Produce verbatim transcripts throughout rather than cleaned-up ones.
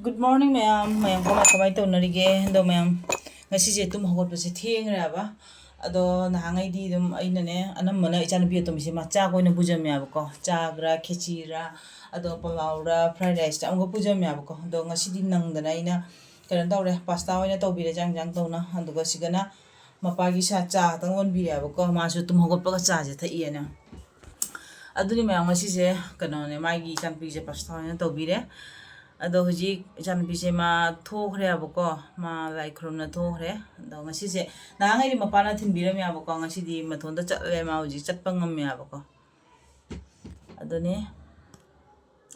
Good morning ꯃꯌꯥꯝ꯫ ꯃꯌꯥꯝ ꯀꯃꯥꯏ ꯀꯃꯥꯏ ꯇꯧꯅꯔꯤꯒꯦ? ꯑꯗꯣ ꯃꯌꯥꯝ, ꯉꯁꯤꯁꯦ ꯇꯨꯝ ꯍꯧꯒꯠꯄꯁꯦ ꯊꯦꯡꯈ꯭ꯔꯦꯕ꯫ ꯑꯗꯣ ꯅꯍꯥꯟꯉꯩꯗꯤ ꯑꯗꯨꯝ ꯑꯩꯅꯅꯦ, ꯑꯅꯝꯕꯅ ꯏꯆꯥꯅꯨꯄꯤ ꯑꯇꯣꯝꯕꯤꯁꯦ ꯃꯥ ꯆꯥꯛ ꯑꯣꯏꯅ ꯄꯨꯖꯝꯃꯦꯕꯀꯣ꯫ ꯆꯥꯒꯔꯥ, ꯈꯦꯆꯤꯔꯥ, ꯑꯗꯣ ꯄꯂꯥꯎꯔꯥ, fried riceꯔꯥ ꯑꯃꯒ ꯄꯨꯖꯝꯃꯦꯕꯀꯣ꯫ ꯑꯗꯣ ꯉꯁꯤꯗꯤ ꯅꯪꯗꯅ ꯑꯩꯅ ꯀꯩꯅꯣ ꯇꯧꯔꯦ, pasta ꯑꯣꯏꯅ ꯇꯧꯕꯤꯔꯦ, ꯆꯥꯡ ꯆꯥꯡ ꯇꯧꯅ꯫ ꯑꯗꯨꯒ ꯁꯤꯒꯅ ꯃꯄꯥꯒꯤ ꯁꯥ-, ꯆꯥ ꯈꯛꯇꯪ ꯑꯣꯟꯕꯤꯔꯦꯕꯀꯣ꯫ ꯃꯥꯁꯨ ꯇꯨꯝ ꯍꯧꯒꯠꯄꯒ ꯆꯥꯁꯦ ꯊꯛꯏꯅ꯫ ꯑꯗꯨꯅꯤ ꯃꯌꯥꯝ, ꯉꯁꯤꯁꯦ ꯀꯩꯅꯣꯅꯦ, ꯃꯥꯒꯤ ꯏꯆꯥꯅꯨꯄꯤꯁꯦ pasta ꯑꯣꯏꯅ ꯇꯧꯕꯤꯔꯦ꯫ ꯑꯗꯣ ꯍꯧꯖꯤꯛ ꯏꯆꯥꯅꯨꯄꯤꯁꯦ ꯃꯥ ꯊꯣꯛꯈ꯭ꯔꯦꯕꯀꯣ, ꯃꯥ ꯂꯥꯏ ꯈꯨꯔꯨꯝꯅ ꯊꯣꯛꯈ꯭ꯔꯦ꯫ ꯑꯗꯣ ꯉꯁꯤꯁꯦ, ꯅꯍꯥꯟꯈꯩꯗꯤ ꯃꯄꯥꯅ ꯊꯤꯟꯕꯤꯔꯝꯃꯦꯕꯀꯣ, ꯉꯁꯤꯗꯤ ꯃꯊꯣꯟꯗ ꯆꯠꯂꯦ, ꯃꯥ ꯍꯧꯖꯤꯛ ꯆꯠꯄ ꯉꯝꯃꯦꯕꯀꯣ꯫ ꯑꯗꯨꯅꯤ,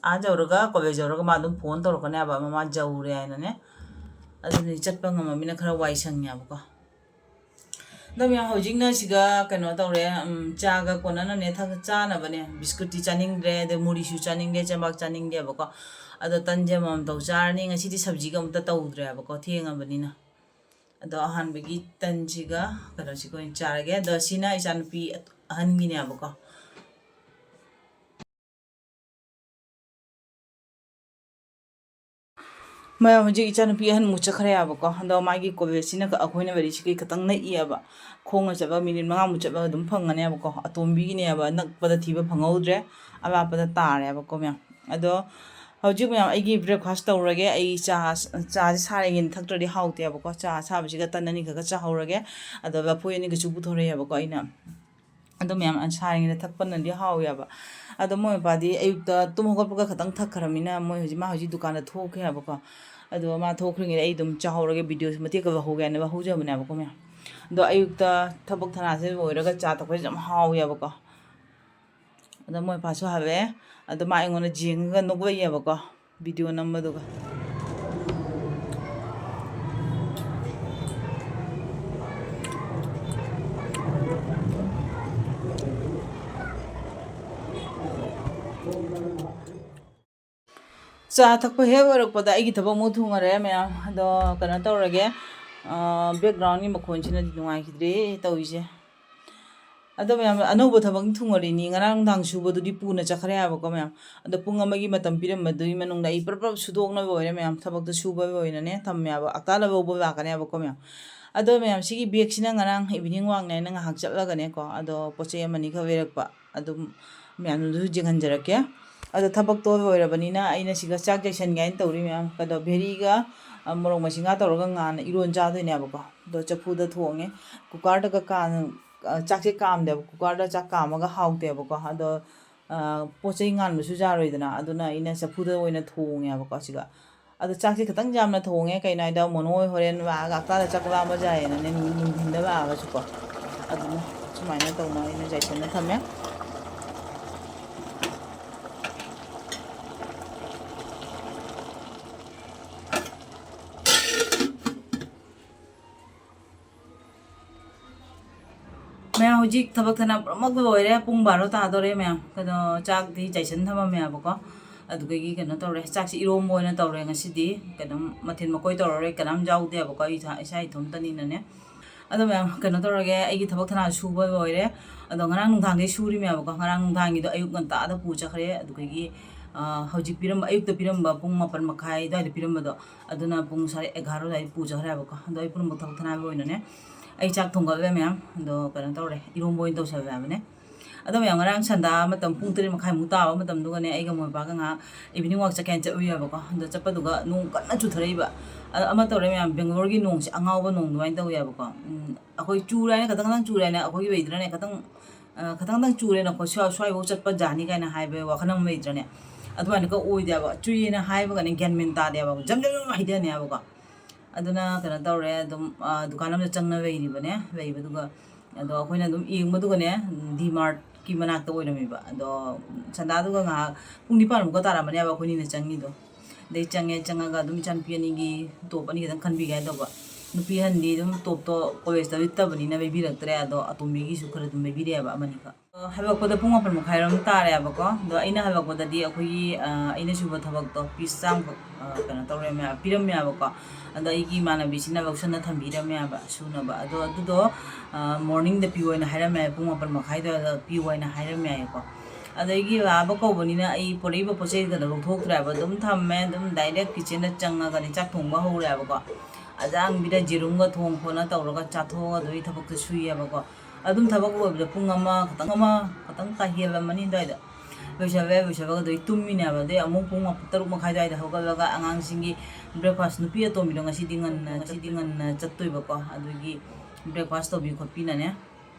ꯑꯥ ꯌꯧꯔꯒ, college ꯌꯧꯔꯒ ꯃꯥ ꯑꯗꯨꯝ phone ꯇꯧꯔꯛꯀꯅꯦꯕ, ꯃꯃꯥ ꯌꯧꯔꯦ ꯍꯥꯏꯅꯅꯦ꯫ ꯑꯗꯨꯅꯤ, ꯆꯠꯄ ꯉꯝꯃꯃꯤꯅ ꯈꯔ ꯋꯥꯏ ꯁꯪꯉꯦꯕꯀꯣ꯫ ꯑꯗꯣ ꯃꯌꯥꯝ, ꯍꯧꯖꯤꯛꯅ ꯁꯤꯒ ꯀꯩꯅꯣ ꯇꯧꯔꯦ, ꯎꯝ, ꯆꯥꯒ ꯀꯣꯟꯅꯅꯅꯦ ꯊꯛ-, ꯆꯥꯅꯕꯅꯦ, ꯕꯤꯁꯀꯨꯠꯇꯤ ꯆꯥꯅꯤꯡꯗ꯭ꯔꯦ, ꯑꯗꯩ ꯃꯨꯔꯤꯁꯨ ꯆꯥꯅꯤꯡꯗꯦ, ꯆꯦꯡꯕꯥꯛ ꯆꯥꯅꯤꯡꯗꯦꯕꯀꯣ꯫ ꯑꯗꯣ ꯇꯟꯁꯦ ꯑꯃꯃꯝ ꯇꯧ ꯆꯥꯔꯅꯤ꯫ ꯉꯁꯤꯗꯤ ꯁꯕꯖꯤꯒ ꯑꯃꯇ ꯇꯧꯗ꯭ꯔꯦꯕꯀꯣ, ꯊꯦꯡꯉꯕꯅꯤꯅ꯫ ꯑꯗꯣ ꯑꯍꯥꯟꯕꯒꯤ ꯇꯟꯁꯤꯒ ꯀꯩꯅꯣꯁꯤꯒ ꯑꯣꯏꯅ ꯆꯥꯔꯒꯦ꯫ ꯑꯗꯣ ꯁꯤꯅ ꯏꯆꯥꯅꯨꯄꯤ ꯑꯍꯟꯒꯤꯅꯦꯕꯀꯣ꯫ ꯃꯌꯥꯝ, ꯍꯧꯖꯤꯛ ꯏꯆꯥꯅꯨꯄꯤ ꯑꯍꯟꯃꯨꯛ ꯆꯠꯈ꯭ꯔꯦꯕꯀꯣ꯫ ꯑꯗꯣ ꯃꯥꯒꯤ collegeꯁꯤꯅ ꯑꯩꯈꯣꯏꯅ ꯂꯩꯔꯤꯁꯤꯒꯤ ꯈꯤꯇꯪ ꯅꯛꯏꯌꯦꯕ꯫ ꯈꯣꯡꯅ ꯆꯠꯄ minute ꯃꯉꯥꯃꯨꯛ ꯆꯠꯂꯒ ꯑꯗꯨꯝ ꯐꯪꯒꯅꯦꯕꯀꯣ꯫ ꯑꯇꯣꯝꯕꯤꯒꯤꯅꯦꯕ, ꯅꯛꯄꯗ ꯊꯤꯕ ꯐꯪꯍꯧꯗ꯭ꯔꯦ, ꯑꯔꯥꯞꯄꯗ ꯇꯥꯔꯦꯕꯀꯣ ꯃꯌꯥꯝ꯫ ꯑꯗꯣ ꯍꯧꯖꯤꯛ ꯃꯌꯥꯝ ꯑꯩꯒꯤ breakfast ꯇꯧꯔꯒꯦ꯫ ꯑꯩ ꯆꯥ, ꯆꯥꯁꯦ ꯁꯥꯔꯤꯉꯩꯗ ꯊꯛꯇ꯭ꯔꯗꯤ ꯍꯥꯎꯇꯦꯕꯀꯣ꯫ ꯆꯥ ꯑꯁꯥꯕꯁꯤꯒ ꯇꯟ ꯑꯅꯤꯈꯛꯀ ꯆꯥꯍꯧꯔꯒꯦ꯫ ꯑꯗꯣ ꯂꯐꯣꯏ ꯑꯅꯤꯒꯁꯨ ꯄꯨꯊꯣꯔꯛꯑꯦꯕꯀꯣ ꯑꯩꯅ꯫ ꯑꯗꯣ ꯃꯌꯥꯝ ꯁꯥꯔꯤꯉꯩꯗ ꯊꯛꯄꯅꯗꯤ ꯍꯥꯎꯋꯦꯕ꯫ ꯑꯗꯣ ꯃꯣꯏ ꯃꯄꯥꯗꯤ ꯑꯌꯨꯛꯇ ꯇꯨꯝ ꯍꯧꯒꯠꯄꯒ ꯈꯇꯪ ꯊꯛꯈ꯭ꯔꯃꯤꯅ ꯃꯣꯏ ꯍꯧꯖꯤꯛ, ꯃꯥ ꯍꯧꯖꯤꯛ ꯗꯨꯀꯥꯟꯗ ꯊꯣꯛꯈ꯭ꯔꯦꯕꯀꯣ꯫ ꯑꯗꯣ ꯃꯥ ꯊꯣꯛꯈ꯭ꯔꯤꯉꯩꯗ ꯑꯩ ꯑꯗꯨꯝ ꯆꯥꯍꯧꯔꯒꯦ, videoꯁꯦ ꯃꯇꯦꯛ ꯈꯔ ꯂꯧꯍꯧꯒꯦ ꯍꯥꯏꯅ ꯂꯧꯍꯧꯖꯕꯅꯦꯕꯀꯣ ꯃꯌꯥꯝ꯫ ꯑꯗꯣ ꯑꯌꯨꯛꯇ ꯊꯕꯛ ꯊꯅꯥꯁꯦ ꯂꯣꯏꯔꯒ ꯆꯥ ꯊꯛꯄꯁꯦ ꯌꯥꯝ ꯍꯥꯎꯋꯦꯕꯀꯣ꯫ ꯑꯗꯣ ꯃꯣꯏ ꯃꯄꯥꯁꯨ ꯍꯜꯂꯛꯑꯦ꯫ ꯑꯗꯣ ꯃꯥ ꯑꯩꯉꯣꯟꯗ ꯌꯦꯡꯉꯒ ꯅꯣꯛꯂꯛꯏꯌꯦꯕꯀꯣ꯫ Video ꯅꯝꯕꯗꯨꯒ꯫ ꯆꯥ ꯊꯛꯄ ꯍꯦꯛ ꯂꯣꯏꯔꯛꯄꯗ ꯑꯩꯒꯤ ꯊꯕꯛ ꯑꯃꯨꯛ ꯊꯨꯡꯉꯔꯦ ꯃꯌꯥꯝ꯫ ꯑꯗꯣ ꯀꯩꯅꯣ ꯇꯧꯔꯒꯦ, ꯑꯥ, backgroundꯒꯤ ꯃꯈꯣꯟꯁꯤꯅꯗꯤ ꯅꯨꯡꯉꯥꯏꯈꯤꯗ꯭ꯔꯦ ꯇꯧꯔꯤꯁꯦ꯫ ꯑꯗꯣ ꯃꯌꯥꯝ, ꯑꯅꯧꯕ ꯊꯕꯛ ꯊꯨꯡꯉꯔꯤꯅꯤ꯫ ꯉꯔꯥꯡ ꯅꯨꯡꯗꯥꯡ ꯁꯨꯕꯗꯨꯗꯤ ꯄꯨꯅ ꯆꯠꯈ꯭ꯔꯦ ꯍꯥꯏꯕꯀꯣ ꯃꯌꯥꯝ꯫ ꯑꯗꯣ ꯄꯨꯡ ꯑꯃꯒꯤ ꯃꯇꯝ ꯄꯤꯔꯝꯕꯗꯨꯒꯤ ꯃꯅꯨꯡꯗ ꯑꯩ ꯄ꯭ꯔꯞ ꯄ꯭ꯔꯞ ꯁꯨꯗꯣꯛꯅꯕ ꯑꯣꯏꯅ ꯃꯌꯥꯝ ꯊꯕꯛꯇ ꯁꯨꯕ ꯑꯣꯏꯅꯅꯦ ꯊꯝꯃꯦꯕ꯫ ꯑꯛꯇꯥ ꯂꯧꯕ ꯂꯥꯛꯀꯅꯦꯕꯀꯣ ꯃꯌꯥꯝ꯫ ꯑꯗꯣ ꯃꯌꯥꯝ, ꯁꯤꯒꯤ ꯕꯦꯒꯁꯤꯅ ꯉꯔꯥꯡ ꯏꯚꯤꯅꯤꯡ ꯋꯥꯛꯅꯦ ꯍꯥꯏꯅ ꯉꯥꯏꯍꯥꯛ ꯆꯠꯂꯒꯅꯦꯀꯣ, ꯑꯗꯣ ꯄꯣꯠ ꯆꯩ ꯑꯃꯅꯤ ꯈꯔ ꯂꯩꯔꯛꯄ꯫ ꯑꯗꯨꯝ ꯃꯌꯥꯝꯗꯨꯁꯨ ꯌꯦꯡꯍꯟꯖꯔꯛꯀꯦ꯫ ꯑꯗꯣ ꯊꯕꯛꯇꯣ ꯂꯣꯏꯔꯕꯅꯤꯅ ꯑꯩꯅ ꯁꯤꯒ ꯆꯥꯛ ꯆꯥꯏꯁꯟꯒꯦ ꯍꯥꯏꯅ ꯇꯧꯔꯤ ꯃꯌꯥꯝ꯫ ꯑꯗꯣ ꯚꯦꯔꯤꯒ, ꯑ, ꯃꯣꯔꯣꯛ ꯃꯁꯤꯡꯒ ꯇꯧꯔꯒ ꯉꯥꯟꯅ ꯏꯔꯣꯟ ꯆꯥꯗꯣꯏꯅꯦꯕꯀꯣ꯫ ꯑꯗꯣ ꯆꯐꯨꯗ ꯊꯣꯡꯉꯦ꯫ ꯀꯨꯀꯔꯗꯒ ꯀꯥꯝ-, ꯑ, ꯆꯥꯛꯁꯦ ꯀꯥꯝꯗꯦꯕ꯫ ꯀꯨꯀꯔꯗ ꯆꯥꯛ ꯀꯥꯝꯃꯒ ꯍꯥꯎꯇꯦꯕꯀꯣ꯫ ꯑꯗꯣ, ꯑ, ꯄꯣꯠ ꯆꯩ ꯉꯥꯟꯕꯁꯨ ꯌꯥꯔꯣꯏꯗꯅ꯫ ꯑꯗꯨꯅ ꯑꯩꯅ ꯆꯐꯨꯗ ꯑꯣꯏꯅ ꯊꯣꯡꯉꯦꯕꯀꯣ ꯁꯤꯒ꯫ ꯑꯗꯣ ꯆꯥꯛꯁꯦ ꯈꯤꯇꯪ ꯌꯥꯝꯅ ꯊꯣꯡꯉꯦ꯫ ꯀꯩꯅꯣ ꯍꯥꯏꯗ, ꯃꯣꯅꯣ ꯍꯣꯏ ꯍꯣꯔꯦꯟ ꯂꯥꯛꯑꯒ ꯍꯞꯇꯥꯗ ꯆꯥꯛ ꯂꯥꯝꯕ ꯌꯥꯏꯌꯦꯅꯅꯦ, ꯅꯨꯡ-, ꯅꯨꯡꯊꯤꯟꯗ ꯂꯥꯛꯑꯒꯁꯨꯀꯣ꯫ ꯑꯗꯨꯅ ꯁꯨꯃꯥꯏꯅ ꯇꯧꯅ ꯑꯩꯅ ꯆꯥꯏꯁꯟꯅ ꯊꯝꯃꯦ꯫ ꯃꯌꯥꯝ, ꯍꯧꯖꯤꯛ ꯊꯕꯛ ꯊꯅꯥ ꯄꯨꯝꯅꯃꯛ ꯂꯣꯏꯔꯦ꯫ ꯄꯨꯡ ꯕꯥꯔꯣ ꯇꯥꯗꯣꯔꯦ ꯃꯌꯥꯝ꯫ ꯀꯩꯅꯣ, ꯆꯥꯛꯇꯤ ꯆꯥꯏꯁꯟ ꯊꯝꯃꯝꯃꯦꯕꯀꯣ꯫ ꯑꯗꯨꯗꯒꯤ ꯀꯩꯅꯣ ꯇꯧꯔꯦ, ꯆꯥꯛꯁꯤ ꯏꯔꯣꯝꯕ ꯑꯣꯏꯅ ꯇꯧꯔꯦ ꯉꯁꯤꯗꯤ꯫ ꯀꯩꯅꯣꯝ ꯃꯊꯦꯜ ꯃꯀꯣꯏ ꯇꯧꯔꯔꯣꯏ, ꯀꯅꯥꯝ ꯌꯥꯎꯗꯦꯕꯀꯣ꯫ ꯑꯩ ꯏꯁꯥ, ꯏꯁꯥ ꯏꯊꯣꯝꯇꯅꯤꯅꯅꯦ꯫ ꯑꯗꯣ ꯃꯌꯥꯝ, ꯀꯩꯅꯣ ꯇꯧꯔꯒꯦ, ꯑꯩꯒꯤ ꯊꯕꯛ ꯊꯅꯥ ꯁꯨꯕ ꯂꯣꯏꯔꯦ꯫ ꯑꯗꯣ ꯉꯔꯥꯡ ꯅꯨꯡꯗꯥꯡꯗꯒꯤ ꯁꯨꯔꯤꯃꯦꯕꯀꯣ꯫ ꯉꯔꯥꯡ ꯅꯨꯡꯗꯥꯡꯒꯤꯗꯣ ꯑꯌꯨꯛ ꯉꯟꯇꯥꯗ ꯄꯨ ꯆꯠꯈ꯭ꯔꯦ꯫ ꯑꯗꯨꯗꯒꯤ, ꯑ, ꯍꯧꯖꯤꯛ ꯄꯤꯔꯝꯕ, ꯑꯌꯨꯛꯇ ꯄꯤꯔꯝꯕ ꯄꯨꯡ ꯃꯥꯄꯟ ꯃꯈꯥꯏ ꯑꯗꯨꯋꯥꯏꯗ ꯄꯤꯔꯝꯕꯗꯣ, ꯑꯗꯨꯅ ꯄꯨꯡ ꯁꯥꯔꯦ ꯑꯦꯒꯥꯔꯣ ꯑꯗꯨꯋꯥꯏꯗ ꯄꯨ ꯆꯠꯈ꯭ꯔꯦꯕꯀꯣ꯫ ꯑꯗꯣ ꯑꯩ ꯄꯨꯝꯅꯃꯛ ꯊꯕꯛ ꯊꯅꯥꯒꯤ ꯑꯣꯏꯅꯅꯦ, ꯑꯩ ꯆꯥꯛ ꯊꯣꯡꯒꯠꯂꯦ ꯃꯌꯥꯝ꯫ ꯑꯗꯣ ꯀꯩꯅꯣ ꯇꯧꯔꯦ, ꯏꯔꯣꯝꯕ ꯑꯣꯏꯅ ꯇꯧꯁꯜꯂꯦ ꯍꯥꯏꯕꯅꯦ꯫ ꯑꯗꯣ ꯃꯌꯥꯝ, ꯉꯔꯥꯡ ꯁꯟꯗꯥ ꯃꯇꯝ ꯄꯨꯡ ꯇꯔꯦꯠ ꯃꯈꯥꯏꯃꯨꯛ ꯇꯥꯕ ꯃꯇꯝꯗꯨꯒꯅꯦ, ꯑꯩꯒ ꯃꯣꯏ ꯕꯥꯒ ꯉꯥꯏꯍꯥꯛ ꯏꯚꯤꯅꯤꯡ ꯋꯥꯛ ꯆꯠꯀꯦ ꯍꯥꯏꯅ ꯆꯠꯂꯨꯏꯌꯦꯕꯀꯣ꯫ ꯑꯗꯣ ꯆꯠꯄꯗꯨꯒ ꯅꯣꯡ ꯀꯟꯅ ꯆꯨꯊꯔꯛꯏꯕ꯫ ꯑꯗꯣ ꯑꯃ ꯇꯧꯔꯦ ꯃꯌꯥꯝ, ꯕꯦꯡꯒ꯭ꯂꯣꯔꯒꯤ ꯅꯣꯡꯁꯦ ꯑꯉꯥꯎꯕ ꯅꯣꯡ ꯑꯗꯨꯃꯥꯏꯅ ꯇꯧꯋꯦꯕꯀꯣ꯫ ꯎꯝ, ꯑꯩꯈꯣꯏ ꯆꯨꯔꯦ ꯍꯥꯏꯅ ꯈꯇꯪ ꯈꯇꯪ ꯆꯨꯔꯦ ꯍꯥꯏꯅ ꯑꯩꯈꯣꯏꯒꯤ ꯂꯩꯗ꯭ꯔꯅꯦ, ꯈꯇꯪ, ꯑ, ꯈꯇꯪ ꯈꯇꯪ ꯆꯨꯔꯦꯅ ꯑꯩꯈꯣꯏ ꯁ꯭ꯋꯥꯏ-, ꯁ꯭ꯋꯥꯏꯐꯥꯎ ꯆꯠꯄ ꯌꯥꯅꯤ ꯀꯥꯏꯅ ꯍꯥꯏꯕ ꯋꯥꯈꯜ ꯑꯃ ꯂꯩꯗ꯭ꯔꯅꯦ꯫ ꯑꯗꯨꯃꯥꯏꯅꯒ ꯑꯣꯏꯗꯦꯕ꯫ ꯆꯨꯏꯌꯦꯅ ꯍꯥꯏꯕꯒꯅꯦ ꯒ꯭ꯌꯥꯟ ꯃꯦꯟ ꯇꯥꯗꯦꯕ꯫ ꯖꯝ ꯖꯝ ꯖꯝ ꯍꯩꯊꯅꯦꯕꯀꯣ꯫ ꯑꯗꯨꯅ ꯀꯩꯅꯣ ꯇꯧꯔꯦ, ꯑꯗꯨꯝ, ꯑ, ꯗꯨꯀꯥꯟ ꯑꯃꯗ ꯆꯪꯉ ꯂꯩꯔꯤꯕꯅꯦ, ꯂꯩꯕꯗꯨꯒ, ꯑꯗꯣ ꯑꯩꯈꯣꯏꯅ ꯑꯗꯨꯝ ꯌꯦꯡꯕꯗꯨꯒꯅꯦ, ꯗꯤ ꯃꯥꯔꯠꯀꯤ ꯃꯅꯥꯛꯇ ꯑꯣꯏꯔꯝꯃꯦꯕ꯫ ꯑꯗꯣ ꯁꯟꯗꯥꯗꯨꯒ ꯉꯥꯏꯍꯥꯛ ꯄꯨꯡ ꯅꯤꯄꯥꯟꯃꯨꯛꯀ ꯇꯥꯔꯝꯃꯅꯦꯕ ꯑꯩꯈꯣꯏꯅꯤꯅ ꯆꯪꯉꯤꯗꯣ꯫ ꯑꯗꯩ ꯆꯪꯉꯦ, ꯆꯪꯉꯒ ꯑꯗꯨꯝ ꯏꯆꯥꯅꯨꯄꯤ ꯑꯅꯤꯒꯤ ꯇꯣꯞ ꯑꯅꯤ ꯈꯛꯇꯪ ꯈꯟꯕꯤꯒꯦ ꯍꯥꯏꯅ ꯇꯧꯕ꯫ ꯅꯨꯄꯤ ꯑꯍꯟꯗꯤ ꯑꯗꯨꯝ ꯇꯣꯞꯇꯣ ꯀꯣꯂꯦꯖꯇ ꯂꯤꯠꯇꯕꯅꯤꯅ ꯂꯩꯕꯤꯔꯛꯇ꯭ꯔꯦ, ꯑꯗꯣ ꯑꯇꯣꯝꯕꯤꯒꯤꯁꯨ ꯈꯔ ꯑꯗꯨꯝ ꯂꯩꯕꯤꯔꯛꯑꯦꯕ ꯑꯃꯅꯤꯈꯛ꯫ ꯑ, ꯍꯜꯂꯛꯄꯗ ꯄꯨꯡ ꯃꯥꯄꯟ ꯃꯈꯥꯏꯔꯣꯝ ꯇꯥꯔꯦꯕꯀꯣ꯫ ꯑꯗꯣ ꯑꯩꯅ ꯍꯜꯂꯛꯄꯗꯗꯤ ꯑꯩꯈꯣꯏꯒꯤ, ꯑ, ꯑꯩꯅ ꯁꯨꯕ ꯊꯕꯛꯇꯣ ꯄꯤꯁ ꯆꯥꯝꯈꯛ, ꯑ, ꯀꯩꯅꯣ ꯇꯧꯔꯝꯃꯦ, ꯄꯤꯔꯝꯃꯦꯕꯀꯣ꯫ ꯑꯗꯣ ꯑꯩꯒꯤ ꯏꯃꯥꯟꯅꯕꯤꯁꯤꯅ ꯂꯧꯁꯟꯅ ꯊꯝꯕꯤꯔꯝꯃꯦꯕ ꯁꯨꯅꯕ꯫ ꯑꯗꯣ ꯑꯗꯨꯗꯣ, ꯑ, ꯃꯣꯔꯅꯤꯡꯗ ꯄꯤꯌꯣꯅ ꯍꯥꯏꯔꯝꯃꯦ ꯄꯨꯡ ꯃꯥꯄꯟ ꯃꯈꯥꯏ ꯑꯗꯨꯋꯥꯏꯗ ꯄꯤꯌꯣ ꯍꯥꯏꯅ ꯍꯥꯏꯔꯝꯃꯦ ꯍꯥꯏꯌꯦꯀꯣ꯫ ꯑꯗꯒꯤ ꯂꯥꯛꯑꯕ ꯀꯧꯕꯅꯤꯅ ꯑꯩ ꯄꯣꯔꯛꯏꯕ ꯄꯣꯠ ꯆꯩꯒꯗꯣ ꯂꯧꯊꯣꯛꯇ꯭ꯔꯦꯕ, ꯑꯗꯨꯝ ꯊꯝꯃꯦ꯫ ꯑꯗꯨꯝ ꯗꯥꯏꯔꯦꯛ ꯀꯤꯠꯆꯟꯗ ꯆꯪꯉꯒꯅꯦ ꯆꯥꯛ ꯊꯣꯡꯕ ꯍꯧꯔꯦꯕꯀꯣ꯫ ꯑꯖꯥꯡꯕꯤꯗ ꯖꯤꯔꯨꯝꯒ ꯊꯣꯡ ꯈꯣꯠꯅ ꯇꯧꯔꯒ ꯆꯥꯊꯣꯛꯑꯒ ꯑꯗꯨꯒꯤ ꯊꯕꯛꯇꯣ ꯁꯨꯏꯌꯦꯕꯀꯣ꯫ ꯑꯗꯨꯝ ꯊꯕꯛ ꯂꯣꯏꯕꯗ ꯄꯨꯡ ꯑꯃ ꯈꯛꯇꯪ, ꯑꯃ ꯈꯛꯇꯪ ꯀꯥ ꯍꯦꯜꯂꯝꯃꯅꯤ ꯑꯗꯨꯋꯥꯏꯗ꯫ ꯂꯣꯏꯁꯜꯂꯦ, ꯂꯣꯏꯁꯜꯂꯒ ꯑꯗꯨ ꯑꯩ ꯇꯨꯝꯃꯤꯅꯦꯕ꯫ ꯑꯗꯩ ꯑꯃꯨꯛ ꯄꯨꯡ ꯃꯥꯄ-, ꯇꯔꯨꯛ ꯃꯈꯥꯏ ꯑꯗꯨꯋꯥꯏꯗ ꯍꯧꯒꯠꯂꯒ ꯑꯉꯥꯡꯁꯤꯡꯒꯤ ꯕ꯭ꯔꯦꯛꯐꯥꯁ, ꯅꯨꯄꯤ ꯑꯇꯣꯝꯕꯤꯗꯣ ꯉꯁꯤꯗꯤ ꯉꯟꯅ, ꯉꯁꯤꯗꯤ ꯉꯟꯅ ꯆꯠꯇꯣꯏꯕꯀꯣ꯫ ꯑꯗꯨꯒꯤ ꯕ꯭ꯔꯦꯛꯐꯥꯁ ꯇꯧꯕꯤ ꯈꯣꯠꯄꯤꯅꯅꯦ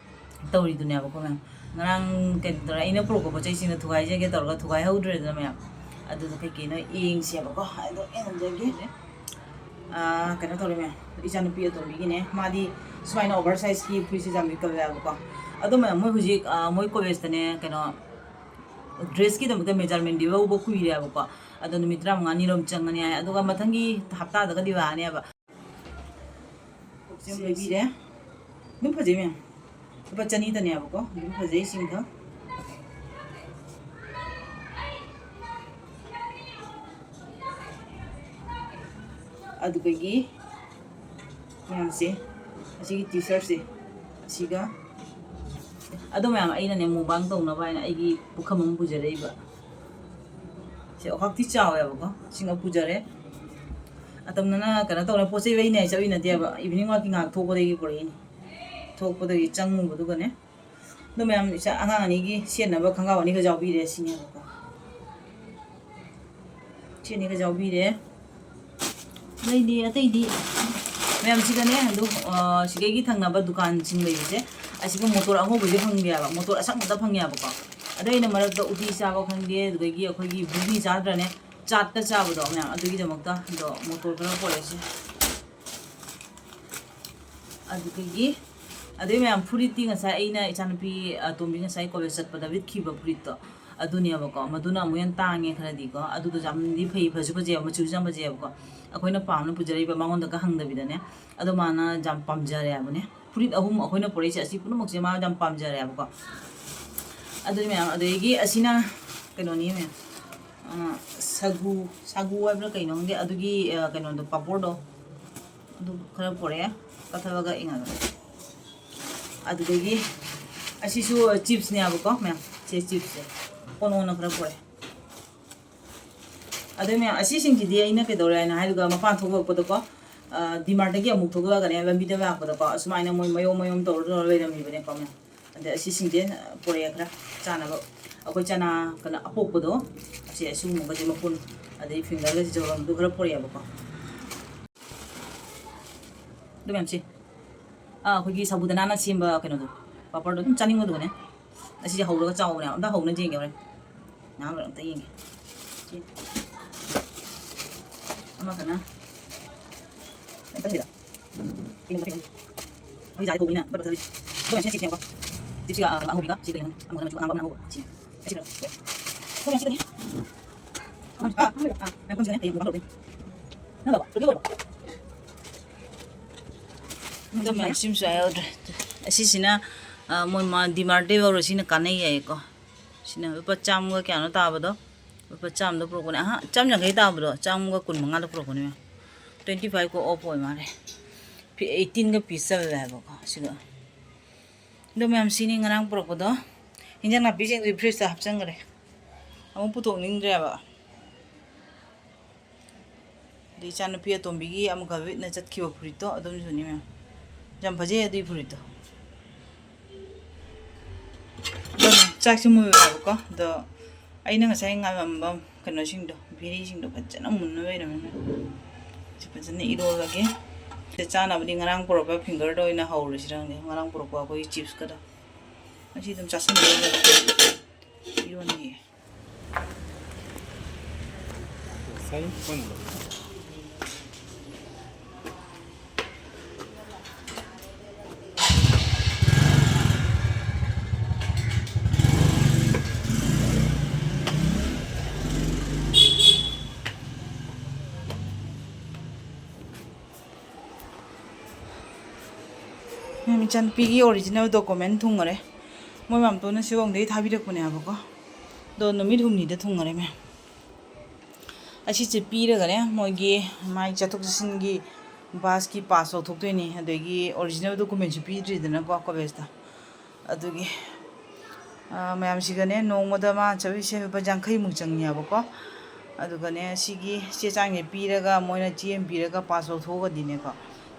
ꯇꯧꯔꯤꯗꯨꯅꯦꯕꯀꯣ ꯃꯌꯥꯝ꯫ ꯉꯔꯥꯡ ꯀꯩꯅꯣ ꯇꯧꯔꯦ, ꯑꯩꯅ ꯄꯨꯔꯛꯄ ꯄꯣꯠ ꯆꯩꯁꯤꯡꯗꯣ ꯊꯨꯒꯥꯏꯖꯒꯦ ꯇꯧꯔꯒ ꯊꯨꯒꯥꯏꯍꯧꯗ꯭ꯔꯦꯗꯅ ꯃꯌꯥꯝ꯫ ꯑꯗꯨꯗꯣ ꯀꯩꯀꯩꯅꯣ ꯌꯦꯡꯁꯦꯕꯀꯣ꯫ ꯑꯗꯣ ꯌꯦꯡꯍꯟꯖꯒꯦ꯫ ꯑꯥ, ꯀꯩꯅꯣ ꯇꯧꯔꯦ ꯃꯌꯥꯝ, ꯏꯆꯥꯅꯨꯄꯤ ꯑꯇꯣꯝꯕꯤꯒꯤꯅꯦ꯫ ꯃꯥꯗꯤ ꯁꯨꯃꯥꯏꯅ ꯑꯣꯚꯔ ꯁꯥꯏꯖꯀꯤ ꯐꯨꯔꯤꯠꯁꯦ ꯌꯥꯝ ꯂꯤꯠꯀꯜꯂꯦꯕꯀꯣ꯫ ꯑꯗꯣ ꯃꯌꯥꯝ, ꯃꯣꯏ ꯍꯧꯖꯤꯛ, ꯑꯥ, ꯃꯣꯏ ꯀꯣꯂꯦꯖꯇꯅꯦ, ꯀꯩꯅꯣ, ꯗ꯭ꯔꯦꯁꯀꯤꯗꯃꯛꯇ ꯃꯦꯖꯔꯃꯦꯟꯗꯤ ꯂꯧꯕ ꯀꯨꯏꯔꯦꯕꯀꯣ꯫ ꯑꯗꯣ ꯅꯨꯃꯤꯠ ꯇꯔꯥꯃꯉꯥꯅꯤꯔꯣꯝ ꯆꯪꯉꯅꯤ ꯍꯥꯏ꯫ ꯑꯗꯨꯒ ꯃꯊꯪꯒꯤ ꯍꯞꯇꯥꯗꯒꯗꯤ ꯂꯥꯛꯑꯅꯦꯕ꯫ ꯄꯣꯠꯁꯦ ꯑꯃ ꯂꯩꯕꯤꯔꯦ꯫ ꯑꯗꯨꯝ ꯐꯖꯩ ꯃꯌꯥꯝ꯫ ꯂꯨꯄꯥ ꯆꯅꯤꯗꯅꯦꯕꯀꯣ꯫ ꯑꯗꯨꯝ ꯐꯖꯩ ꯁꯤꯡꯗꯣ꯫ ꯑꯗꯨꯗꯒꯤ ꯃꯌꯥꯝꯁꯦ, ꯑꯁꯤꯒꯤ ꯇꯤ ꯁꯥꯔꯠꯁꯦ, ꯑꯁꯤꯒ꯫ ꯑꯗꯣ ꯃꯌꯥꯝ, ꯑꯩꯅꯅꯦ ꯃꯨꯛꯕꯥꯡ ꯇꯧꯅꯕ ꯍꯥꯏꯅ ꯑꯩꯒꯤ ꯄꯨꯈꯝ ꯑꯃ ꯄꯨꯖꯔꯛꯏꯕ꯫ ꯁꯦ, ꯑꯣꯈꯥꯛꯇꯤ ꯆꯥꯎꯋꯦꯕꯀꯣ꯫ ꯁꯤꯡ ꯑꯃ ꯄꯨꯖꯔꯦ꯫ ꯑꯇꯝꯅꯅ ꯀꯩꯅꯣ ꯇꯧꯔ ꯄꯣꯠ ꯆꯩ ꯂꯩꯅꯤ ꯍꯥꯏ ꯆꯠꯂꯨꯏ ꯅꯠꯇꯦꯕ꯫ ꯏꯚꯤꯅꯤꯡ ꯋꯥꯛꯀꯤꯡ ꯉꯥꯏꯍꯥꯛ ꯊꯣꯛꯄꯗꯒꯤ ꯄꯨꯔꯛꯏꯅꯤ꯫ ꯊꯣꯛꯄꯗꯒꯤ ꯆꯪꯉꯨꯕꯗꯨꯒꯅꯦ꯫ ꯑꯗꯣ ꯃꯌꯥꯝ, ꯏꯆꯥ ꯑꯉꯥꯡ ꯑꯅꯤꯒꯤ ꯁꯦꯠꯅꯕ ꯈꯣꯡꯒ꯭ꯔꯥꯎ ꯑꯅꯤꯈꯛ ꯌꯥꯎꯕꯤꯔꯦ ꯁꯤꯅꯦꯕꯀꯣ꯫ ꯁꯤ ꯑꯅꯤꯈꯛ ꯌꯥꯎꯕꯤꯔꯦ꯫ ꯑꯗꯩꯗꯤ ꯑꯇꯩꯗꯤ ꯃꯌꯥꯝꯁꯤꯗꯅꯦ, ꯑꯗꯨ, ꯑ, ꯁꯤꯗꯩꯒꯤ ꯊꯪꯅꯕ ꯗꯨꯀꯥꯟꯁꯤꯡ ꯂꯩꯕꯁꯦ, ꯑꯁꯤꯒ ꯃꯣꯇꯣꯔ ꯑꯉꯧꯕꯁꯦ ꯐꯪꯗꯦꯕ, ꯃꯣꯇꯣꯔ ꯑꯁꯪꯕꯗ ꯐꯪꯉꯦꯕꯀꯣ꯫ ꯑꯗꯣ ꯑꯩꯅ ꯃꯔꯛꯇ ꯎꯇꯤ ꯆꯥꯕ ꯈꯪꯗꯦ, ꯑꯗꯨꯗꯒꯤ ꯑꯩꯈꯣꯏꯒꯤ ꯕꯨꯔꯤ ꯆꯥꯗ꯭ꯔꯅꯦ, ꯆꯥꯠꯇ ꯆꯥꯕꯗꯣ ꯃꯌꯥꯝ, ꯑꯗꯨꯒꯤꯗꯃꯛꯇ ꯑꯗꯣ ꯃꯣꯇꯣꯔ ꯈꯔ ꯄꯣꯔꯛꯏꯁꯦ꯫ ꯑꯗꯨꯗꯒꯤ, ꯑꯗꯨꯗꯩ ꯃꯌꯥꯝ ꯐꯨꯔꯤꯠꯇꯤ ꯉꯁꯥꯏ ꯑꯩꯅ ꯏꯆꯥꯅꯨꯄꯤ ꯑꯇꯣꯝꯕꯤ ꯉꯁꯥꯏ ꯀꯣꯂꯦꯖ ꯆꯠꯄꯗ ꯂꯤꯠꯈꯤꯕ ꯐꯨꯔꯤꯠꯇꯣ, ꯑꯗꯨꯅꯦꯕꯀꯣ, ꯃꯗꯨꯅ ꯑꯃꯨꯛ ꯍꯦꯟꯅ ꯇꯥꯡꯉꯦ ꯈꯔꯗꯤꯀꯣ꯫ ꯑꯗꯨꯗꯨꯁꯨ ꯌꯥꯝꯗꯤ ꯐꯩ, ꯐꯁꯨ ꯐꯖꯩꯕ, ꯃꯆꯨꯁꯨ ꯌꯥꯝ ꯐꯖꯩꯕꯀꯣ꯫ ꯑꯩꯈꯣꯏꯅ ꯄꯥꯝꯅ ꯄꯨꯖꯔꯛꯏꯕ ꯃꯉꯣꯟꯗꯒ ꯍꯪꯗꯕꯤꯗꯅꯦ, ꯑꯗꯣ ꯃꯥꯅ ꯌꯥꯝ ꯄꯥꯝꯖꯔꯦ ꯍꯥꯏꯕꯅꯦ꯫ ꯐꯨꯔꯤꯠ ꯑꯍꯨꯝ ꯑꯩꯈꯣꯏꯅ ꯄꯨꯔꯛꯏꯁꯦ, ꯑꯁꯤ ꯄꯨꯝꯅꯃꯛꯁꯦ ꯃꯥ ꯌꯥꯝ ꯄꯥꯝꯖꯔꯦꯕꯀꯣ꯫ ꯑꯗꯨꯅꯤ ꯃꯌꯥꯝ, ꯑꯗꯒꯤ ꯑꯁꯤꯅ ꯀꯩꯅꯣꯅꯤ ꯃꯌꯥꯝ, ꯑ, ꯁꯒꯨ, ꯁꯒꯨ ꯍꯥꯏꯕ꯭ꯔꯥ ꯀꯩꯅꯣ ꯈꯪꯗꯦ, ꯑꯗꯨꯒꯤ, ꯑ, ꯀꯩꯅꯣꯗꯣ, ꯄꯥꯄꯣꯔꯗꯣ, ꯑꯗꯨ ꯈꯔ ꯄꯨꯔꯛꯑꯦ, ꯀꯛꯊꯠꯂꯒ ꯏꯪꯉꯒ꯫ ꯑꯗꯨꯗꯒꯤ ꯑꯁꯤꯁꯨ ꯆꯤꯞꯁꯅꯦꯕꯀꯣ ꯃꯌꯥꯝ, ꯁꯦ ꯆꯤꯞꯁꯁꯦ ꯀꯣꯟ ꯀꯣꯟꯅ ꯈꯔ ꯄꯨꯔꯛꯑꯦ꯫ ꯑꯗꯨ ꯃꯌꯥꯝ, ꯑꯁꯤꯁꯤꯡꯁꯤꯗꯤ ꯑꯩꯅ ꯀꯩꯗꯧꯔꯦ ꯍꯥꯏꯅ ꯍꯥꯏꯔꯒ, ꯃꯄꯥꯟ ꯊꯣꯛꯂꯛꯄꯗꯀꯣ, ꯗꯤꯃꯥꯔꯠꯇꯒꯤ ꯑꯃꯨꯛ ꯊꯣꯛꯂꯛꯑꯒꯅꯦ, ꯂꯝꯕꯤꯗ ꯂꯥꯛꯄꯗꯀꯣ, ꯑꯁꯨꯃꯥꯏꯅ ꯃꯣꯏ ꯃꯌꯣꯝ ꯃꯌꯣꯝ ꯇꯧꯔ ꯇꯧꯔ ꯂꯩꯔꯝꯃꯤꯕꯅꯦꯀꯣ ꯃꯌꯥꯝ꯫ ꯑꯗ ꯑꯁꯤꯁꯤꯡꯁꯦ ꯄꯨꯔꯛꯑꯦ ꯈꯔ ꯆꯥꯅꯕ꯫ ꯑꯩꯈꯣꯏ ꯆꯅꯥ ꯀꯩꯅꯣ ꯑꯄꯣꯛꯄꯗꯣ, ꯑꯁꯤ ꯑꯁꯤꯒꯨꯝꯕꯒꯁꯦ ꯃꯄꯨꯟ, ꯑꯗꯩ ꯐꯤꯡꯒꯔꯒꯁꯦ ꯖꯧꯔꯝꯗꯨ ꯈꯔ ꯄꯨꯔꯛꯑꯦꯕꯀꯣ꯫ ꯑꯗꯨ ꯃꯌꯥꯝꯁꯦ, ꯑꯥ, ꯑꯩꯈꯣꯏꯒꯤ ꯁꯥꯕꯨꯗꯅꯥꯅ ꯁꯦꯝꯕ ꯀꯩꯅꯣꯗꯣ, ꯄꯥꯄꯔꯗꯣ ꯑꯗꯨꯝ ꯆꯥꯅꯤꯡꯕꯗꯨꯒꯅꯦ꯫ ꯑꯁꯤꯁꯦ ꯍꯧꯔꯒ ꯆꯥꯎꯕꯅꯦ, ꯑꯝꯇ ꯍꯧꯅ ꯌꯦꯡꯒꯦ ꯍꯣꯔꯦꯟ꯫ ꯉꯥꯏꯍꯥꯛ ꯂꯩꯔ ꯑꯝꯇ ꯌꯦꯡꯒꯦ꯫ ꯁꯤ ꯑꯃꯈꯛꯅ, ꯑꯝꯇ ꯁꯤꯗ꯫ ꯁꯤ ꯅꯠꯇꯦ꯫ ꯑꯩꯈꯣꯏ ꯖꯥꯠ ꯊꯣꯛꯄꯅꯤꯅ ꯕꯠ ꯕꯠ ꯊꯥꯕꯤ꯫ ꯑꯗꯨꯒ ꯁꯤꯅ ꯆꯤꯞꯁꯅꯦꯕꯀꯣ꯫ ꯆꯤꯞꯁꯤꯒ, ꯑ, ꯑꯉꯧꯕꯤꯒ ꯁꯤ ꯀꯩꯅꯣ? ꯑꯃꯨꯕ ꯃꯆꯨ ꯑꯉꯥꯡꯕ ꯑꯃ ꯑꯉꯧꯕ꯫ ꯁꯤ꯫ ꯑꯁꯤ ꯀꯩꯅꯣ? ꯑ, ꯑ, ꯃꯌꯥꯝ ꯄꯨꯟꯁꯤꯜꯂꯅꯤ꯫ ꯍꯌꯦꯡ ꯄꯨꯂꯞ ꯂꯧꯗꯣꯏꯅꯤ꯫ ꯅꯪ ꯂꯧꯕ? ꯂꯣꯏ ꯂꯧꯕ? ꯑꯗꯨ ꯃꯌꯥꯝ ꯁꯤꯝꯁꯨ ꯌꯥꯎꯗ꯭ꯔꯦ꯫ ꯑꯁꯤꯁꯤꯅ, ꯑ, ꯃꯣꯏ ꯃꯥ ꯗꯤꯃꯥꯔꯠꯇꯩ ꯂꯧꯔ ꯁꯤꯅ ꯀꯥꯟꯅꯩ ꯍꯥꯏꯌꯦꯀꯣ꯫ ꯁꯤꯅ ꯂꯨꯄꯥ ꯆꯥꯝꯃꯒ ꯀꯌꯥꯅꯣ ꯇꯥꯕꯗꯣ? ꯂꯨꯄꯥ ꯆꯥꯝꯃꯗ ꯄꯨꯔꯛꯄꯅꯦ꯫ ꯑꯍꯥ, ꯆꯥꯝ ꯌꯥꯡꯈꯩ ꯇꯥꯕꯗꯣ, ꯆꯥꯝꯃꯒ ꯀꯨꯟ ꯃꯉꯥꯗ ꯄꯨꯔꯛꯄꯅꯦ꯫ Twenty five ꯀꯣ off ꯑꯣꯏ ꯃꯥꯜꯂꯦ꯫ ꯐꯤ ꯑꯩꯠꯇꯤꯟꯒ ꯄꯤꯁ ꯆꯜꯂꯦ ꯍꯥꯏꯕꯀꯣ ꯁꯤꯒ꯫ ꯑꯗꯣ ꯃꯌꯥꯝ, ꯁꯤꯅꯤ ꯉꯔꯥꯡ ꯄꯨꯔꯛꯄꯗꯣ꯫ ꯍꯤꯟꯖꯥꯡ ꯅꯥꯄꯤꯁꯤꯡꯗꯨꯗꯤ ꯐ꯭ꯔꯤꯖꯇ ꯍꯥꯞꯆꯟꯈ꯭ꯔꯦ꯫ ꯑꯃꯨꯛ ꯄꯨꯊꯣꯛꯅꯤꯡꯗ꯭ꯔꯦꯕ꯫ ꯑꯗꯩ ꯏꯆꯥꯅꯨꯄꯤ ꯑꯇꯣꯝꯕꯤꯒꯤ ꯑꯃꯈꯛ ꯋꯤꯠꯅ ꯆꯠꯈꯤꯕ ꯐꯨꯔꯤꯠꯇꯣ, ꯑꯗꯨꯝꯁꯨꯅꯤ ꯃꯌꯥꯝ꯫ ꯌꯥꯝ ꯐꯖꯩ ꯑꯗꯨꯒꯤ ꯐꯨꯔꯤꯠꯇꯣ꯫ ꯑꯗꯣ ꯆꯥꯛꯁꯤ ꯃꯨꯜꯂꯦꯕꯀꯣ꯫ ꯑꯗꯣ ꯑꯩꯅ ꯉꯁꯥꯏ ꯉꯥꯜꯂꯝꯕ ꯀꯩꯅꯣꯁꯤꯡꯗꯣ, ꯚꯦꯔꯤꯁꯤꯡꯗꯣ ꯐꯖꯅ ꯃꯨꯟꯅ ꯂꯩꯔꯝꯃꯦ꯫ ꯁꯤ ꯐꯖꯅ ꯏꯔꯣꯜꯂꯒꯦ꯫ ꯁꯤ ꯆꯥꯅꯕꯗꯤ ꯉꯔꯥꯡ ꯄꯨꯔꯛꯄ ꯐꯤꯡꯒꯔꯗ ꯑꯣꯏꯅ ꯍꯧꯔꯁꯤꯔ ꯈꯪꯗꯦ꯫ ꯉꯔꯥꯡ ꯄꯨꯔꯛꯄ ꯑꯩꯈꯣꯏꯒꯤ ꯆꯤꯞꯁꯀꯗꯣ꯫ ꯉꯁꯤ ꯑꯗꯨꯝ ꯆꯥꯁꯤꯟꯕ ꯌꯥꯏ꯫ ꯏꯔꯣꯟꯒꯦ꯫ ꯏꯆꯥꯅꯨꯄꯤꯒꯤ original document ꯊꯨꯡꯉꯔꯦ꯫ ꯃꯣꯏ ꯃꯥꯝꯇꯣꯟꯅ ꯁꯤꯂꯣꯡꯗꯒꯤ ꯊꯥꯕꯤꯔꯛꯄꯅꯦꯕꯀꯣ꯫ ꯑꯗꯣ ꯅꯨꯃꯤꯠ ꯍꯨꯝꯅꯤꯗ ꯊꯨꯡꯉꯔꯦ, ꯃꯌꯥꯝ꯫ ꯑꯁꯤꯁꯦ ꯄꯤꯔꯒꯅꯦ, ꯃꯣꯏꯒꯤ ꯃꯥꯏ ꯆꯠꯊꯣꯛ ꯆꯠꯁꯤꯟꯒꯤ busꯀꯤ pass ꯂꯧꯊꯣꯛꯇꯣꯏꯅꯤ, ꯑꯗꯒꯤ original documentꯁꯨ ꯄꯤꯗ꯭ꯔꯤꯗꯅꯀꯣ collegeꯇ꯫ ꯑꯗꯨꯒꯤ, ꯑ, ꯃꯌꯥꯝꯁꯤꯒꯅꯦ, ꯅꯣꯡꯃꯗ ꯃꯥ ꯆꯠꯂꯤꯁꯦ ꯂꯨꯄꯥ ꯌꯥꯡꯈꯩꯃꯨꯛ ꯆꯪꯉꯦꯕꯀꯣ꯫ ꯑꯗꯨꯒꯅꯦ, ꯁꯤꯒꯤ ꯆꯦ ꯆꯥꯡꯁꯦ ꯄꯤꯔꯒ, ꯃꯣꯏꯅ ꯆꯦ ꯑꯃ ꯄꯤꯔꯒ pass ꯂꯧꯊꯣꯛꯑꯒꯗꯤꯅꯦꯀꯣ,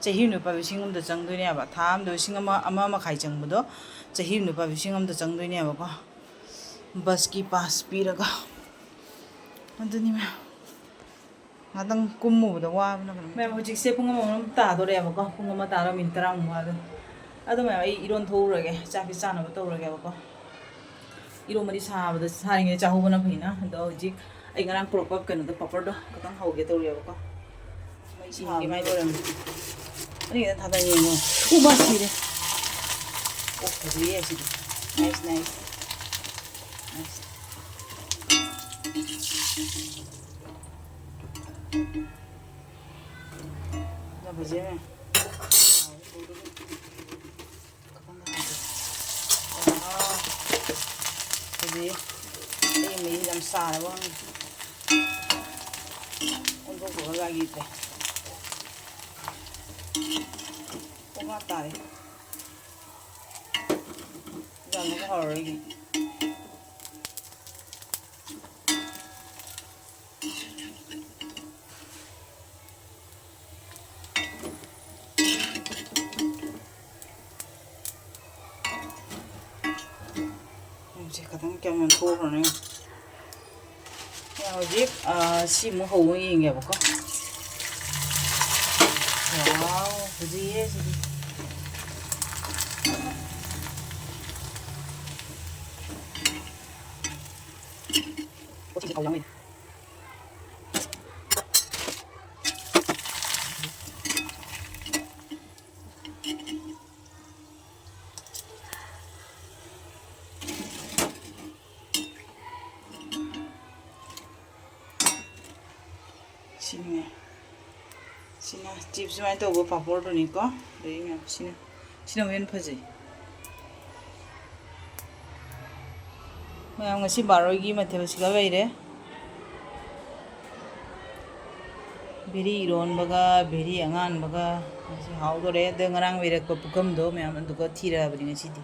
ꯆꯍꯤ ꯑꯃ ꯂꯨꯄꯥ ꯂꯤꯁꯤꯡ ꯑꯃꯗ ꯆꯪꯗꯣꯏꯅꯦꯕ, ꯊꯥ ꯑꯃꯗ ꯂꯤꯁꯤꯡ ꯑꯃ, ꯑꯃ ꯃꯈꯥꯏ ꯆꯪꯕꯗꯣ, ꯆꯍꯤ ꯑꯃ ꯂꯨꯄꯥ ꯂꯤꯁꯤꯡ ꯑꯃꯗ ꯆꯪꯗꯣꯏꯅꯦꯕꯀꯣ, busꯀꯤ pass ꯄꯤꯔꯒ꯫ ꯑꯗꯨꯅꯤ ꯃꯌꯥꯝ꯫ ꯉꯥꯛꯇꯪ ꯀꯨꯝꯃꯨꯕꯗ ꯋꯥꯕꯅ ꯀꯩꯅꯣꯝ ꯃꯌꯥꯝ, ꯍꯧꯖꯤꯛꯁꯦ ꯄꯨꯡ ꯑꯃꯃꯝ ꯇꯥꯗꯣꯔꯦꯕꯀꯣ, ꯄꯨꯡ ꯑꯃ ꯇꯥꯔ ꯃꯤꯅꯤꯠ ꯇꯔꯥꯃꯨꯛ ꯋꯥꯠꯂꯦ꯫ ꯑꯗꯣ ꯃꯌꯥꯝ, ꯑꯩ ꯏꯔꯣꯟ ꯊꯣꯛꯎꯔꯒꯦ, ꯆꯥꯛꯁꯤ ꯆꯥꯅꯕ ꯇꯧꯔꯒꯦꯕꯀꯣ꯫ ꯏꯔꯣꯟꯕꯗꯤ ꯁꯥꯕꯗ, ꯁꯥꯔꯤꯉꯩꯗ ꯆꯥꯍꯧꯕꯅ ꯐꯩꯅ꯫ ꯑꯗꯣ ꯍꯧꯖꯤꯛ ꯑꯩ ꯉꯔꯥꯡ ꯄꯨꯔꯛꯄ ꯀꯩꯅꯣꯗꯣ, ꯄꯥꯄꯔꯗꯣ ꯈꯤꯇꯪ ꯍꯧꯒꯦ ꯇꯧꯔꯤꯑꯕꯀꯣ꯫ ꯃꯩ ꯁꯥꯕꯅ ꯂꯣꯏꯔꯝꯃꯦ꯫ ꯑꯅꯤ ꯈꯤꯇꯪ ꯊꯥꯗ ꯌꯦꯡꯉꯣ꯫ ꯎ, ꯃꯥ ꯁꯤꯔꯦ꯫ ꯑꯣ, ꯐꯖꯩꯌꯦ ꯁꯤꯗꯤ꯫ Nice, nice꯫ Nice꯫ ꯌꯥꯝ ꯐꯖꯩꯅꯦ꯫ ꯋꯥꯎ꯫ ꯑꯗꯨꯗꯤ ꯑꯩ ꯃꯩ ꯌꯥꯝ ꯁꯥꯔꯕ ꯈꯪꯗꯦ꯫ ꯑꯣꯟꯊꯣꯛꯄꯒ ꯌꯥꯈꯤꯗ꯭ꯔꯦ꯫ ꯄꯨꯡ ꯃꯉꯥ ꯇꯥꯔꯦ꯫ ꯌꯥꯝꯅ ꯍꯥꯎꯔꯣꯏꯒꯤ꯫ ꯁꯦ ꯈꯤꯇꯪ ꯀꯌꯥꯝ ꯌꯥꯝ ꯊꯣꯛꯈ꯭ꯔꯅꯤ꯫ ꯍꯧꯖꯤꯛ, ꯑ, ꯁꯤꯃꯨꯛ ꯍꯧꯕ ꯌꯦꯡꯒꯦꯕꯀꯣ꯫ ꯋꯥꯎ, ꯐꯖꯩꯌꯦ ꯁꯤꯗꯤ꯫ ꯄꯣꯠꯁꯤꯡꯁꯦ ꯊꯥꯎ ꯌꯥꯎꯅꯩ꯫ ꯁꯤꯅꯦ꯫ ꯁꯤꯅ chips ꯁꯨꯃꯥꯏꯅ ꯇꯧꯕ ꯄꯥꯄꯣꯔꯗꯨꯅꯤꯀꯣ꯫ ꯑꯗꯒꯤ ꯃꯌꯥꯝ ꯁꯤꯅ ꯁꯤꯅ ꯑꯃꯨꯛ ꯍꯦꯟꯅ ꯐꯖꯩ꯫ ꯃꯌꯥꯝ, ꯉꯁꯤ ꯕꯥꯔꯣꯏꯒꯤ ꯃꯊꯦꯜ ꯁꯤꯒ ꯂꯩꯔꯦ꯫ ꯚꯦꯔꯤ ꯏꯔꯣꯟꯕꯒ ꯚꯦꯔꯤ ꯑꯉꯥꯟꯕꯒ꯫ ꯉꯁꯤ ꯍꯥꯎꯗꯣꯔꯦ꯫ ꯑꯗ ꯉꯔꯥꯡ ꯂꯩꯔꯛꯄ ꯄꯨꯈꯝꯗꯣ ꯃꯌꯥꯝ ꯑꯗꯨꯒ ꯊꯤꯔꯛꯑꯕꯅꯤ ꯉꯁꯤꯗꯤ꯫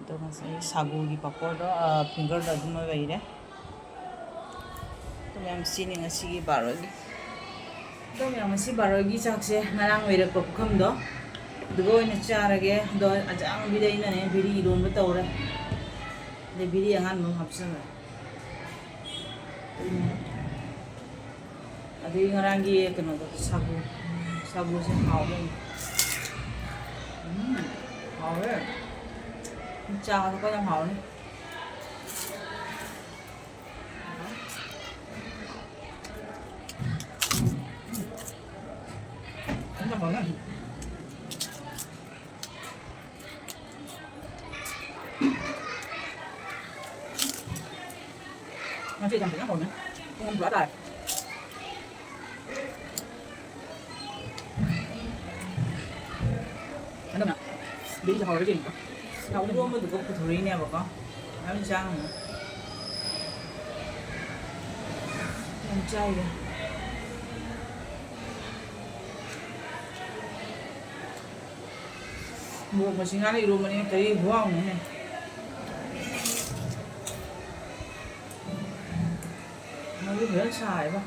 ꯑꯗꯣ ꯉꯁꯥꯏ ꯁꯥꯒꯨꯒꯤ ꯄꯥꯄꯣꯔꯗꯣ, ꯑ, ꯐꯤꯡꯒꯔꯗꯣ ꯑꯗꯨꯃ ꯂꯩꯔꯦ꯫ ꯑꯗꯣ ꯃꯌꯥꯝ, ꯁꯤꯅꯤ ꯉꯁꯤꯒꯤ ꯕꯥꯔꯣꯏꯒꯤ꯫ ꯑꯗꯣ ꯃꯌꯥꯝ, ꯉꯁꯤ ꯕꯥꯔꯣꯏꯒꯤ ꯆꯥꯛꯁꯦ ꯉꯔꯥꯡ ꯂꯩꯔꯛꯄ ꯄꯨꯈꯝꯗꯣ, ꯑꯗꯨꯒ ꯑꯣꯏꯅ ꯆꯥꯔꯒꯦ꯫ ꯑꯗꯣ ꯑꯖꯥꯡꯕꯤꯗ ꯑꯩꯅꯅꯦ ꯚꯦꯔꯤ ꯏꯔꯣꯟꯕ ꯇꯧꯔꯦ, ꯑꯗꯩ ꯚꯦꯔꯤ ꯑꯉꯥꯟꯕ ꯑꯃ ꯍꯥꯞꯆꯜꯂꯦ꯫ ꯑꯗꯩ ꯉꯔꯥꯡꯒꯤ ꯀꯩꯅꯣꯗꯣ, ꯁꯥꯒꯨ, ꯁꯥꯒꯨꯁꯦ ꯍꯥꯎꯕ ꯑꯃ꯫ ꯎꯝ, ꯍꯥꯎꯋꯦ꯫ ꯆꯥ ꯊꯛꯄ ꯌꯥꯝ ꯍꯥꯎꯅꯤ꯫ ꯌꯥꯝ ꯍꯥꯎꯅꯤ꯫ ꯉꯁꯤ ꯌꯥꯝ ꯐꯖꯅ ꯍꯧꯔꯝꯃꯦ꯫ ꯄꯨꯡ ꯑꯃ ꯄꯨꯔꯥ ꯇꯥꯔꯦ꯫ ꯑꯗꯨꯅ ꯕꯤꯔꯤꯁꯦ ꯍꯧꯔꯒ ꯌꯦꯡꯉꯤꯀꯣ꯫ ꯏꯔꯣꯝꯕꯗꯨꯒ ꯄꯨꯊꯣꯔꯛꯏꯅꯦꯕꯀꯣ꯫ ꯃꯌꯥꯝ ꯆꯥꯡꯉꯨ꯫ ꯌꯥꯝ ꯆꯥꯏꯌꯦ꯫ ꯃꯣꯔꯣꯛ ꯃꯆꯤꯟ ꯉꯥꯅ ꯏꯔꯣꯝꯕꯅꯤꯅ ꯀꯔꯤ ꯈꯨꯍꯥꯎꯅꯣꯅꯦ꯫ ꯃꯣꯔꯣꯛꯁꯨ ꯐꯖꯅ ꯁꯥꯏꯕ꯫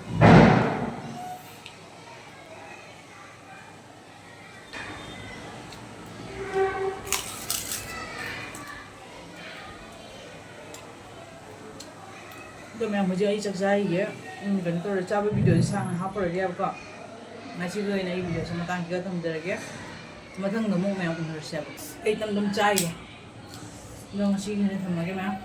ꯑꯗꯣ ꯃꯌꯥꯝ, ꯍꯧꯖꯤꯛ ꯑꯩ ꯆꯥꯛ ꯆꯥꯔꯤꯒꯦ꯫ ꯎꯝ, ꯀꯩꯅꯣ ꯇꯧꯔꯦ, ꯆꯥꯕ ꯚꯤꯗꯤꯑꯣꯁꯦ ꯁꯥꯡꯅ ꯍꯥꯞꯄꯔꯣꯏꯒꯦꯕꯀꯣ꯫ ꯉꯁꯤꯒꯤ ꯑꯣꯏꯅ ꯑꯩ ꯚꯤꯗꯤꯑꯣꯁꯦ ꯃꯇꯥꯡꯁꯤꯗ ꯊꯝꯖꯔꯒꯦ꯫ ꯃꯊꯪꯗ ꯑꯃꯨꯛ ꯃꯌꯥꯝ ꯎꯅꯔꯁꯦꯕ꯫ ꯑꯩ ꯇꯝ ꯇꯝ ꯆꯥꯔꯤꯒꯦ꯫ ꯑꯗꯣ ꯉꯁꯤꯒꯤꯗꯤ ꯊꯝꯃꯒꯦ ꯃꯌꯥꯝ꯫